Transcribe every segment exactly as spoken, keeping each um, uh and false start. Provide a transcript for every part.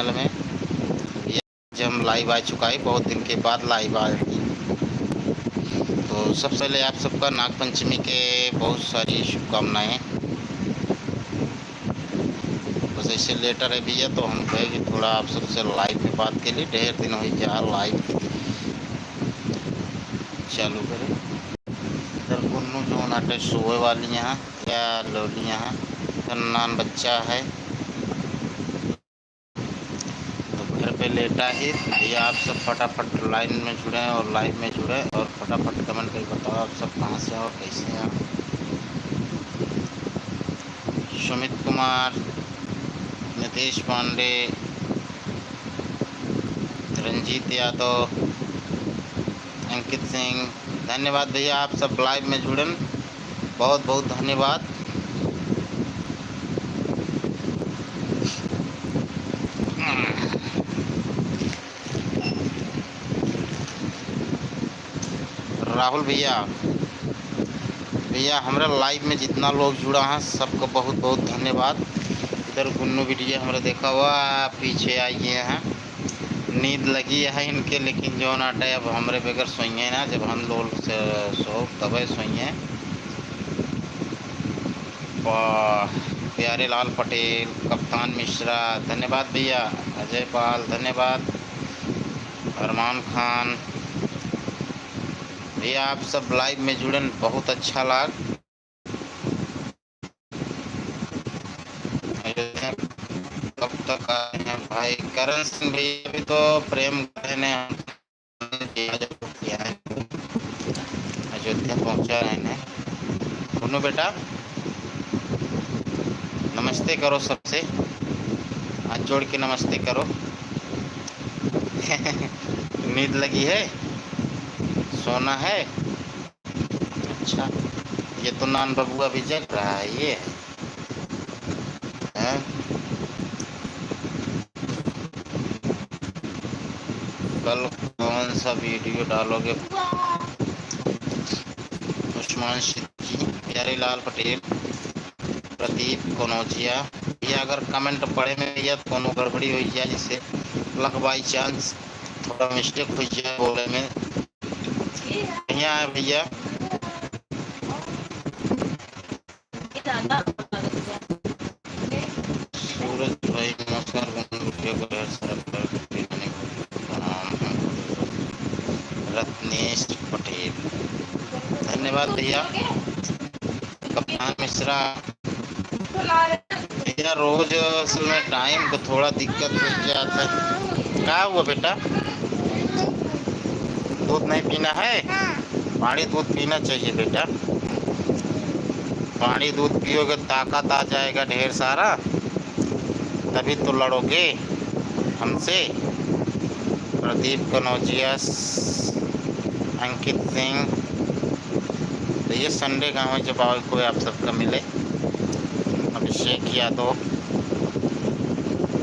चैनल में। ये आज हम लाइव आ चुका है, बहुत दिन के बाद लाइव आए हैं। तो सबसे पहले आप सबका नाग पंचमी के बहुत सारी शुभकामनाएं। बस ऐसे लेटर है भैया, तो हम कहे कि थोड़ा आप सबसे लाइव में बात के लिए, ढेर दिन हो गया लाइव चालू करे। इधर गुन्नू जो नाटे सोए वाली यहाँ या लोली यहाँ, इधर नान बच्चा है, तो घर पे लेटा है। भैया आप सब फटाफट लाइन में जुड़े और लाइव में जुड़े और फटाफट कमेंट करके बताओ आप सब कहाँ से हैं और कैसे हैं। सुमित कुमार, नितेश पांडे, रंजीत यादव, अंकित सिंह, धन्यवाद भैया, आप सब लाइव में जुड़न, बहुत बहुत धन्यवाद। राहुल भैया, भैया, हमरा लाइव में जितना लोग जुड़ा है, सबको बहुत बहुत धन्यवाद। इधर गुन्नू भैया हमरा देखा हुआ पीछे आइए हैं, नींद लगी है इनके, लेकिन जो नाटे अब हमरे बगैर सोइए ना, जब हम लोग से सो तबे सोइए। वाह, प्यारे लाल पटेल, कप्तान मिश्रा, धन्यवाद भैया, अजय पाल, धन्यवाद, अरमान खान, भैया, आप सब लाइव में जुड़न, बहुत अच्छा लाग। अयोध्या कब तक आए हैं भाई? करण सिंह भैया, अभी तो प्रेम कर रहे हैं, हम अयोध्या पहुंचा रहे हैं। गुन्नू बेटा, नमस्ते करो सबसे, हाथ जोड़ के नमस्ते करो। नींद लगी है, सोना है। अच्छा, ये तो नान बबुआ भी जग रहा है, ये है। कल कौन सा वीडियो डालोगे? उस्मान सिद्दीकी, प्यारे लाल पटेल, प्रदीप कनौजिया, ये अगर कमेंट पढ़े में या कोनो गड़बड़ी हो जाए, जैसे लक बाई चांस थोड़ा मिस्टेक हो जाए बोले में, बढ़िया है भैया। सूरज भाई नमस्कार, गुन्नू भैया को ढेर सारा प्यार करते हैं, प्रणाम है। रत्नेश पटेल, धन्यवाद भैया। कप्तान मिश्रा, भैया, रोज असल में टाइम को थोड़ा दिक्कत हो जाता है। का हुआ बेटा, दूध नहीं पीना है? पानी दूध पीना चाहिए बेटा, पानी दूध पियोगे ताकत आ जाएगा ढेर सारा, तभी तो लड़ोगे हमसे। प्रदीप कनौजिया, अंकित सिंह, तो ये संडे गाँव में जब आओ कोई आप सबका मिले। अभिषेक यादव,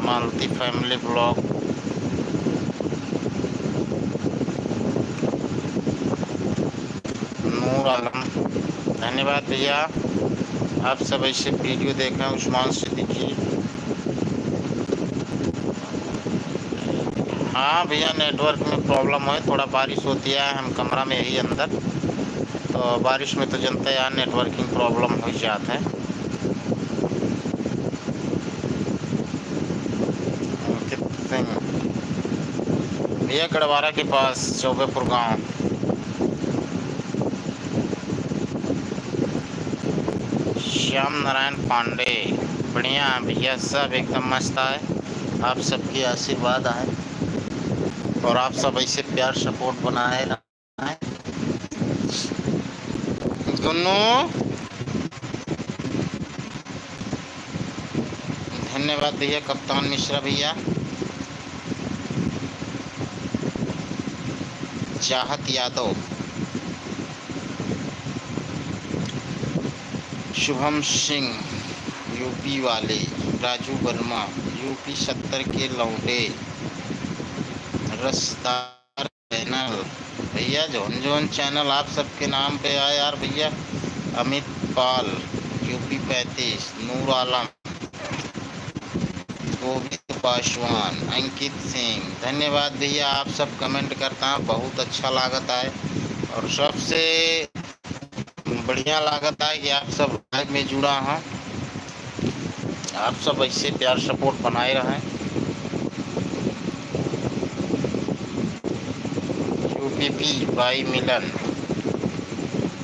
मालती फैमिली ब्लॉग, नूर आलम, धन्यवाद भैया, आप सब ऐसे वीडियो देखें। उस्मान सिद्दीकी, हाँ भैया, नेटवर्क में प्रॉब्लम है, थोड़ा बारिश होती है, हम कमरा में ही अंदर, तो बारिश में तो जनते हैं यार, नेटवर्किंग प्रॉब्लम हो जात है। अंकित सिंह, भैया, गड़वारा के पास चौबेपुर गांव। श्याम नारायण पांडे, बढ़िया है भैया, सब एकदम मस्त है। आप सबके आशीर्वाद है और आप सब ऐसे प्यार सपोर्ट बनाए रखें। दोनों धन्यवाद भैया, कप्तान मिश्रा भैया। चाहत यादव, शुभम सिंह, यूपी वाले, राजू वर्मा, यूपी सत्तर के लौंडे, रसदार चैनल। भैया, जौन जौन चैनल आप सबके नाम पे आए यार भैया, अमित पाल, यूपी पैंतीस, नूर आलम, गोविंद पासवान, अंकित सिंह, धन्यवाद भैया, आप सब comment करता है, बहुत अच्छा लागत है। और सबसे बढ़िया लागत है कि आप सब live में जुड़ा हैं, आप सब ऐसे प्यार support बनाए रहें। U P P by मिलन,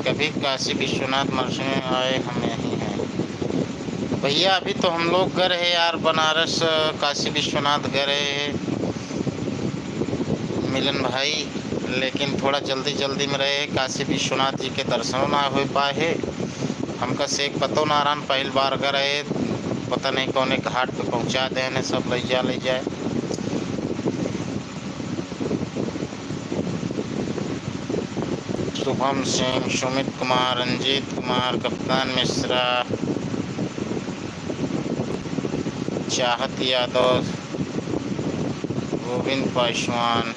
कभी काशी विश्वनाथ मरसों आए, हम यहीं हैं। भैया, अभी तो हम लोग गए रहे यार बनारस, काशी विश्वनाथ गए रहे मिलन भाई, लेकिन थोड़ा जल्दी जल्दी में रहे, काशी विश्वनाथ जी के दर्शन ना हो पाए। हमका से एक पतो ना रहन, पहली बार गए रहे, पता नहीं कौने घाट पे पहुँचा देने, सब ले जा ले जाए। शुभम सिंह, सुमित कुमार, रंजीत कुमार, कप्तान मिश्रा, चाहत यादव, गोविंद पासवान,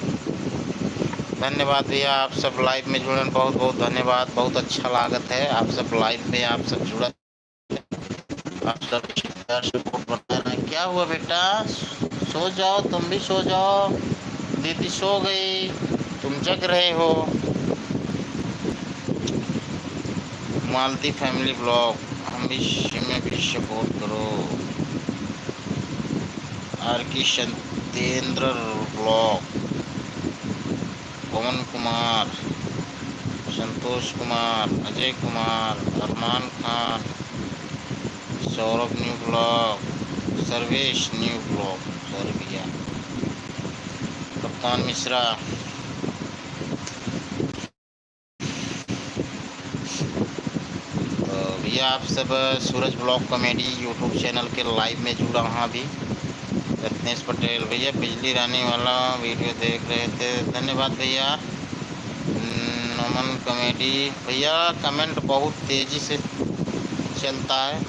धन्यवाद भैया, आप सब live में जुड़न, बहुत बहुत धन्यवाद, बहुत अच्छा लागत है आप सब live में, आप सब जुड़त, आप सब प्यार support बनाए रहें। क्या हुआ बेटा, सो जाओ, तुम भी सो जाओ, दीदी सो गई, तुम जग रहे हो। मालती family vlog, हम इस में भी support करो। आर के सत्येंद्र vlog, पवन कुमार, संतोष कुमार, अजय कुमार, अरमान खान, सौरभ new vlog, सर्वेश new vlog, sorry भैया, कप्तान मिश्रा। तो भैया, आप सब सूरज vlog comedy YouTube channel के live में जुड़ा हाँ अभी। रत्नेश पटेल भैया, बिजली रानी वाला video देख रहे थे, धन्यवाद भैया। नमन comedy भैया, comment बहुत तेजी से चलता है,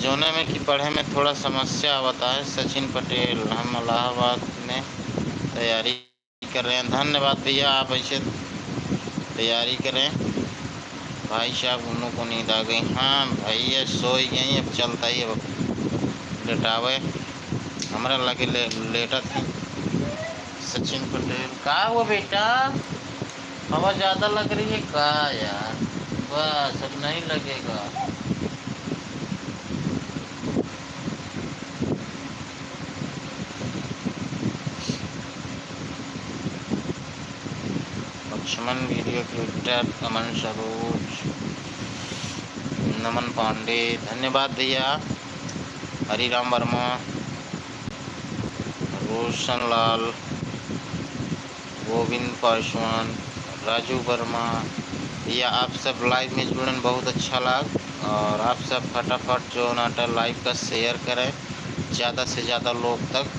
जोने में कि पढ़े में थोड़ा समस्या आवता है। सचिन पटेल, हम इलाहाबाद में तैयारी कर रहे हैं। धन्यवाद भैया, आप ऐसे तैयारी करें। भाई साहब, उन्हों को नींद आ गई। हाँ भैया, सो ही गई, अब चलता ही, अब लेटावे। हमरा लगे ले-, लेटत ही। सचिन पटेल, का हुआ बेटा, हवा ज्यादा लग रही है का यार? बस, अब नहीं लगेगा। लक्ष्मण video creator, अमन सरोज, नमन पांडे, धन्यवाद भैया। हरिराम वर्मा, रोशन लाल, गोविंद पासवान, राजू वर्मा, भैया आप सब live में जुड़न बहुत अच्छा लाग। और आप सब फटाफट जो नाटा live का share करें ज़्यादा से ज़्यादा लोग तक,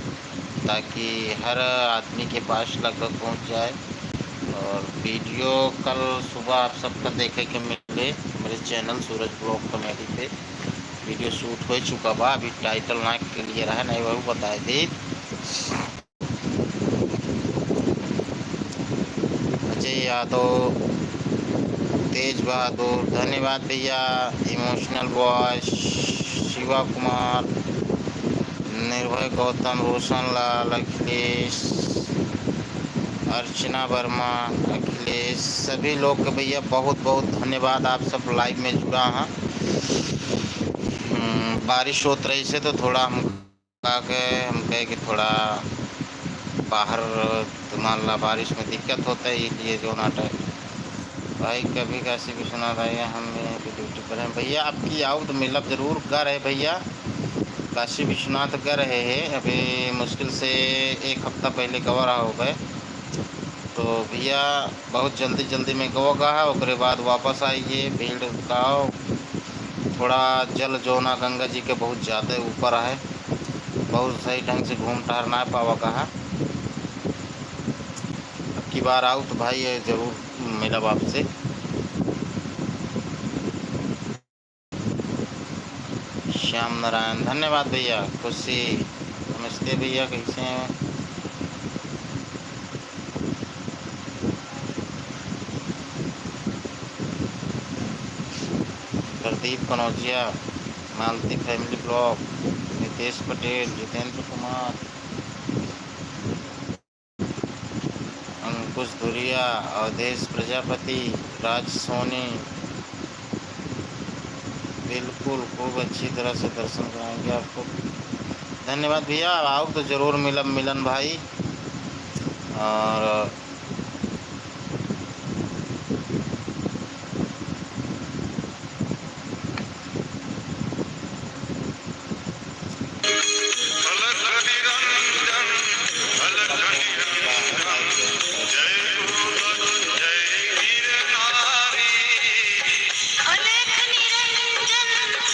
ताकि हर आदमी के पास लगभग पहुंच जाए। और video कल सुबह आप सबका देखे के मिले मेरे channel सूरज vlog comedy पे। Video shoot हो चुका बा, अभी title ना clear है, नहीं वहू बताए दे। अजय यादव, तेज बहादुर, धन्यवाद भैया। Emotional boy, शिवा कुमार, निर्भय गौतम, रोशन लाल, अखिलेश, अर्चना वर्मा, अखिलेश, सभी लोग के भैया बहुत बहुत धन्यवाद, आप सब live में जुड़ा हैं। हम्म, बारिश होत रही से तो थोड़ा हम का के हम कहे कि थोड़ा बाहर, तो मान ला बारिश में दिक्कत होता है, इसलिए जो नाटक भाई कभी काशी विश्वनाथ आइए, हम यहीं पे duty पर हैं। भैया आपकी आओ तो मिलब जरूर, गए रहे भैया, काशी विश्वनाथ गए रहे हैं, अभी मुश्किल से एक हफ्ता पहले गवा रहा हो गए। तो भैया बहुत जल्दी जल्दी में गवा गा है, ओकरे बाद वापस आइए, भीड़ का थोड़ा जल जोना गंगा जी के बहुत ज़्यादा ऊपर है, बहुत सही ढंग से घूम टहर ना पावा गा है। अब की बार आओ तो भाई ये जरूर मिलब आपसे। श्याम नारायण, धन्यवाद भैया। खुशी, नमस्ते भैया, कैसे हैं? प्रदीप कनौजिया, मालती family vlog, रितेश पटेल, जितेंद्र कुमार, अंकुश धुरिया, अवधेश प्रजापति, राज सोनी, बिल्कुल खूब अच्छी तरह से दर्शन कराएंगे आपको। धन्यवाद भैया, आओ तो जरूर मिलब मिलन भाई। और